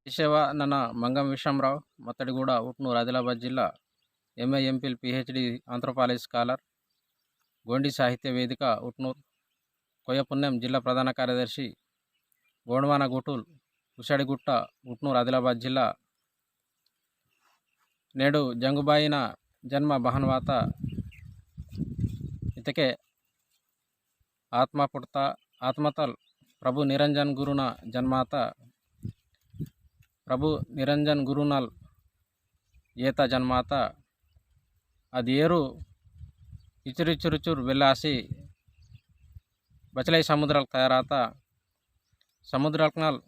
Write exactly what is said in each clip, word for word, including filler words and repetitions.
सेवा नना मंगम विश्रामराव, मत्तड़ीगूड़ा, उटनूर, आदिलाबाद जिल्ला, MA, MPhil, PhD, anthropology scholar, Gondi साहित्य वेदिका, उटनूर, कोया पुनेम, जिल्ला प्रधान कार्यदर्शी, गोंडवाना गुटुल, कुशाड़ीगुट्टा, उटनूर, आदिलाबाद जिल्ला। नेडु जंगुबाईना जन्म बहन वाता, इतके आत्मा पुट्टा, आत्मतल प्रभु निरंजन गुरुना जन्माता, प्रभु निरंजन गुरुनल येता जन्माता, अद एरु इचुर इचुर इचुर वेलासी बचलाई समुद्रल तयाराता, समुद्रल कनल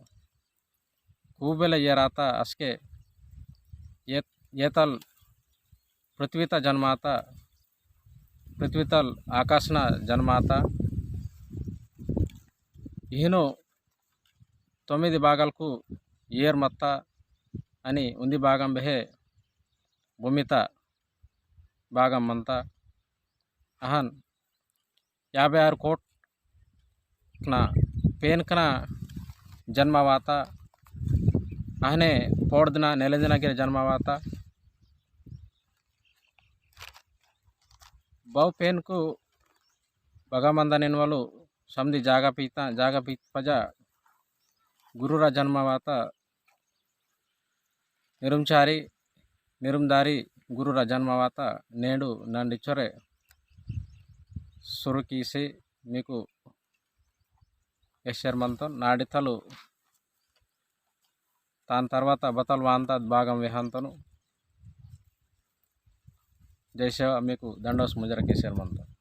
खूबेला येराता असके येत-, येतल पृथ्वीता जन्माता, पृथ्वीतल आकाशना जन्माता। इहिनो तोमिदि भागलकु येर मत्ता अनि उंदी भागम बेहे भूमिता भागम मंता। अहन याभै आरु कोटना पेनकना जन्म वाता, अहने पोड़दना नेलेदना गिर जन्म वाता। बौ पेनकु बगा मंदनिन वलु समदी जागा पीता, जागा पीत पजा गुरुरा जन्म वाता। निरुमचारी, निरुमदारी गुरुरा जन्म वाता। नेडु नंडी चोरे सुरु कीसी मीकु एसेर मंतोन। नाडी तलु तान तरवाता बतल वांता भागम वेहंतोनु। जय सेवा। मीकु दंडोस मुजरा कीसेर मंतोन।